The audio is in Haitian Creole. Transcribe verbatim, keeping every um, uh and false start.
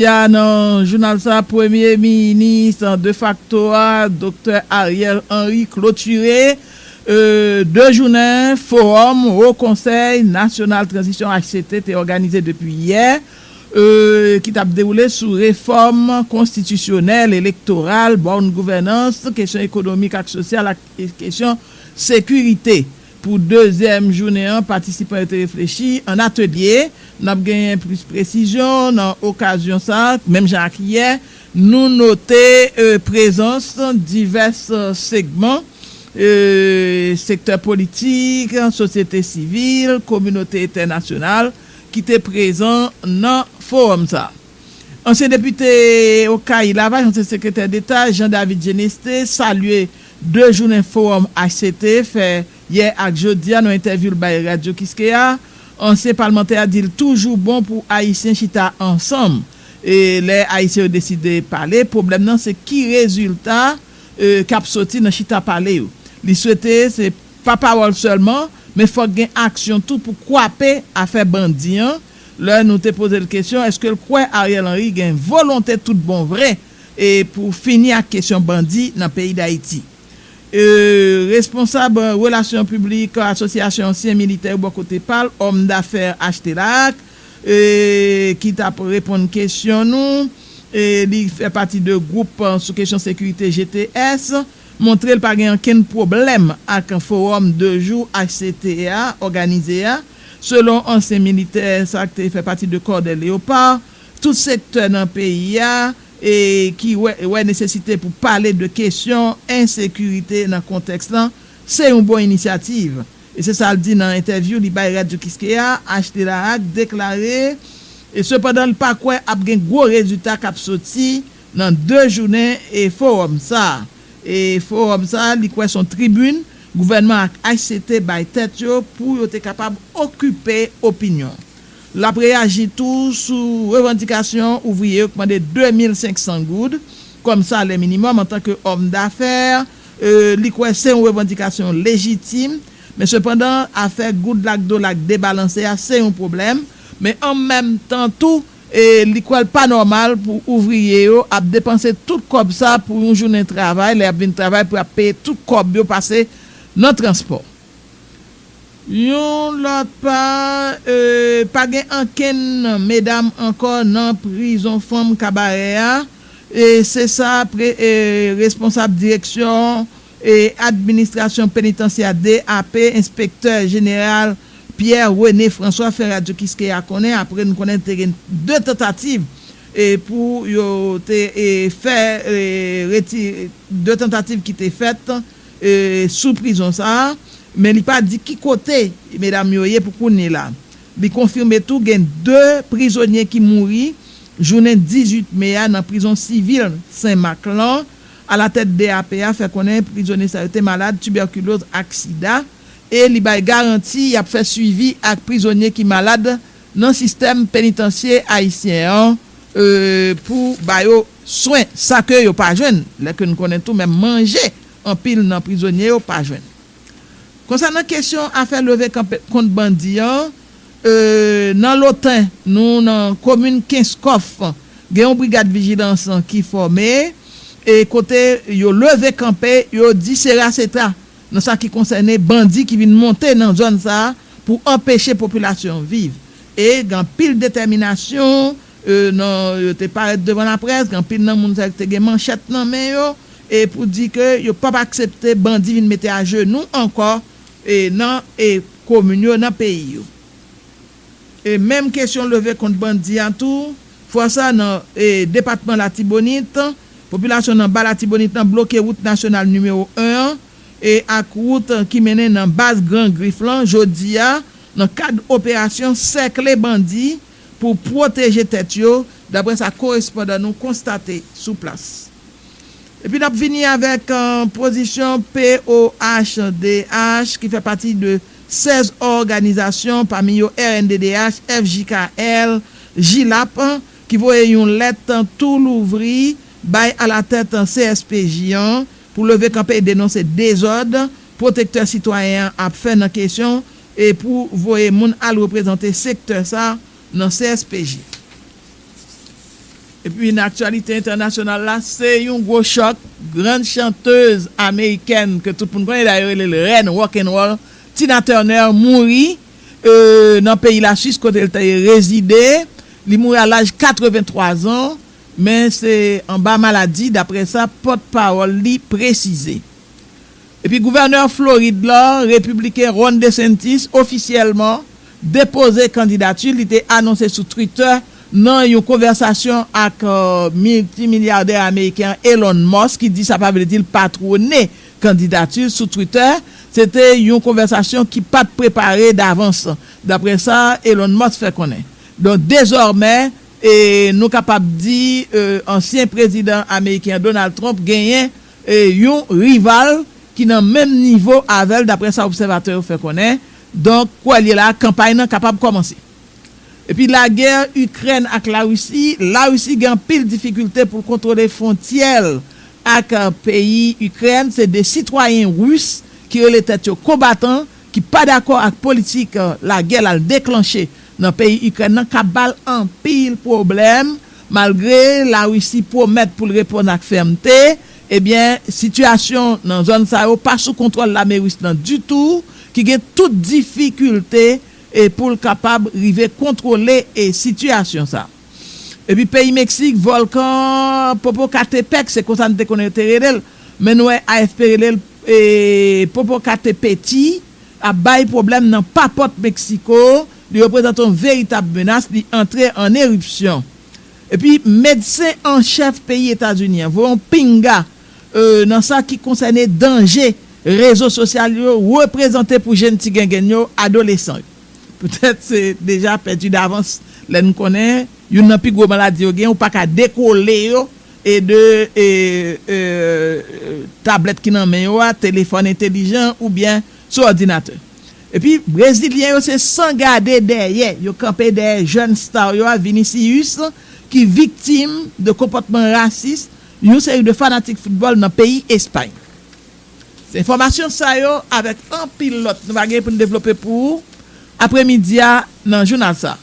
Ya nan jounal sa, premye minis defakto a, Doktè Ariel Henry, klotire, e, de jounen Fowòm Wo Konsèy Nasyonal Tranzisyon, H C T, te òganize depi yè, e, ki t ap dewoule sou refòm konstitisyonèl, elektoral, bòn gouvènans, kesyon ekonomik ak sosyal ak kesyon sekirite. Pou dezyèm jounen an, patisipan yo te reflechi an atelye. N ap genyen plis presizyon nan okazyon sa a. Menm jan ak yè, nou note, e, prezans divès, e, segman, e, sektè politik, sosyete sivil, kominote entènasyonal ki te prezan nan fowòm sa a. Ansyen depite Okay Lavaj, ansyen sekretè deta Jean David Genesté salye de jounen fowòm H C T fè yè ak jodi a. Nan entèvyou l bay Radyo Kiskeya, ansyen palmantè a di l toujou bon pou Ayisyen chita ansanm. E lè Ayisyen yo deside pale, pwoblèm nan se ki rezilta, e, k ap soti nan chita pale yo. Li swete se pa pawòl sèlman, men fòk gen aksyon tou pou kwape afè bandi an. Lè nou te poze l kesyon, èske l kwè Ariel Henry gen volonte tout bon vre, e, pou fini ak kesyon bandi nan peyi Dayiti? E, responsab relasyon piblik Asosyasyon Ansyen Militè yo bò kote pa l, òm dafè H T Larac, e, ki t ap reponn kesyon nou, e, li fè pati de gwoup, e, sou kesyon sekirite G T S, montre l pa gen ankenn pwoblèm ak fowòm de jou H C T a òganize a. Selon ansyen militè sa k te fè pati de Kòdè Leyopar, tout sektè nan peyi a, e ki wè, wè nesesite pou pale de kesyon ensekirite nan kontèks lan, se yon bon inisyativ. E se sa l di nan entèvyou li bay Radyo Kiskeya, H T Larac deklare, e sepandan, l pa kwè ap gen gwo rezilta k ap soti nan de jounen e fowòm sa a. E fowòm sa a, li kwè se yon tribin gouvènman ak H C T bay tèt yo pou yo te kapab okipe opinyon. L ap reyaji tou sou revandikasyon ouvriye yo k mande de mil senk san goud kòm salè minimòm antanke òm dafè. E, li kwè se yon revandikasyon lejitim, men sepandan, afè goud la ak dola k debalanse a se yon pwoblèm, men an menm tan tou, e, li kwè l pa nòmal pou ouvriye yo ap depanse tout kòb sa pou yon jounen travay, lè y ap vin travay pou y ap peye tout kòb yo pase nan transpò. Yon lòt pa, e, pa gen ankenn medam ankò nan prizon fanm Kabarè a. E se sa pre-, e, responsab direksyon, e, administrasyon penitansyè, D A P, enspektè jeneral Pierre René François fè Radyo Kiskeya konnen, apre n konnen te gen de tantativ, e, pou yo te, e, fè, e, reti-, de tantativ ki te fèt, e, sou prizon sa a, men li pa di ki kote medam yo ye pou kounye la. Li konfime tou gen de prizonye ki mouri jounen dizuit me a nan prizon sivil Senmak lan. Alatèt D A P a fè konnen prizonye sa yo te malad tibèkiloz ak sida, e li bay garanti y ap fè swivi ak prizonye ki malad nan sistèm penitansye ayisyen an, e, pou ba yo swen, sa ke yo pa jwenn, lè ke n konnen tou menm manje anpil nan prizonye yo pa jwenn. Konsènan kesyon afè leve kanpe kont bandi an, e, nan Loten, nou nan komin Kenskòf, gen yon brigad vijilans ki fòme, e kote yo leve kanpe, yo di se raseta nan sa ki konsène bandi ki vin monte nan zòn sa a pou anpeche popilasyon viv. E gen anpil detèminasyon, e, nan, yo te parèt devan laprès, gen anpil nan moun sa yo ki te gen manchèt nan men yo, e pou di ke yo p ap aksepte bandi vin mete ajenou ankò, e, nan, e, komin yo, nan peyi yo. E menm kesyon leve kont bandi a tou, fwa sa nan, e, depatman Latibonit, popilasyon nan Ba Latibonit lan bloke wout nasyonal nimewo en an, e ak wout ki mennen nan baz Gran Grif lan, jodi a, nan kad operasyon sèkle bandi pou pwoteje tèt yo, daprè sa korespondan nou konstate sou plas. Epi n ap vini avèk, e, pozisyon P O H D H ki fè pati de sèz òganizasyon, pami yo R N D D H, F J K L, Jilap, ki voye yon lèt tou louvri bay alatèt C S P J an pou leve kanpe e denonse dezòd pwotektè sitwayen an ap fè nan kesyon e pou voye moun al reprezante sektè sa nan C S P J. Epi nan aktyalite entènasyonal la, se yon gwo chòk. Grann chantèz amerikèn ke tout moun konnen, dayè yo rele l rèn rock and roll, Tina Turner, mouri euh, nan peyi Laswis kote l te rezide. Li mouri a laj katrevenntwa zan, men se anba maladi, daprè sa pòtpawòl li presize. Epi gouvènè Florid la, repibliken Ron DeSantis, ofisyèlman depoze kandidati li te anonse sou Twitter nan yon konvèsasyon ak euh, miltimilyadè ameriken Elon Musk, ki di sa pa vle di l patwone kandidati l sou Twitter. Se te yon konvèsasyon ki pa t prepare davans, daprè sa Elon Musk fè konnen. Donk, dezòmè, e nou kapab di euh, ansyen prezidan ameriken Donald Trump genyen e yon rival ki nan menm nivo avè l, daprè sa obsèvatè yo fè konnen. Donk, kwè l ye la, kanpay nan kapab kòmanse. Epi lagè Ikrèn ak Larisi, Larisi gen anpil difikilte pou l kontwole fwontyè l ak euh, peyi Ikrèn. Se de sitwayen ris ki rele tèt yo konbatan, ki pa dakò ak politik euh, lagè l al deklanche nan peyi Ikrèn nan, k ap ba l anpil pwoblèm. Malgre Larisi pwomèt pou l reponn ak fèmte, ebyen, sitiyasyon nan zòn sa yo pa sou kontwòl lame ris lan ditou, ki gen tout difikilte e pou l kapab rive kontwole e sitiyasyon sa. Epi peyi Meksik, vòlkan Popocatepec, se konsa n te konnen yo te rele l, men nou wè A F P rele l e Popocatepeti, ap bay pwoblèm nan papòt Meksiko. Li reprezante yon veritab menas, li antre an eripsyon. Epi medsen an chèf peyi Etazini an voye yon pinga euh, nan sa ki konsène danje rezo sosyal yo reprezante pou jenn ti gengenn yo, adolesan yo. Petèt se deja pèdi davans, lè n konnen youn nan pi gwo maladi yo gen, ou pa ka dekole yo e de e, e, tablèt ki nan men yo a, telefòn entelijan oubyen sou òdinatè. Epi brezilyen yo se san gade dèyè yo kanpe dèyè jèn star yo a, Vinicius, ki viktim de konpòtman rasis yon seri de fanatik foutbòl nan peyi Espay. Se enfòmasyon sa yo avèk anpil lòt nou va gen pou n devlope pou ou apremidi a nan jounal sa.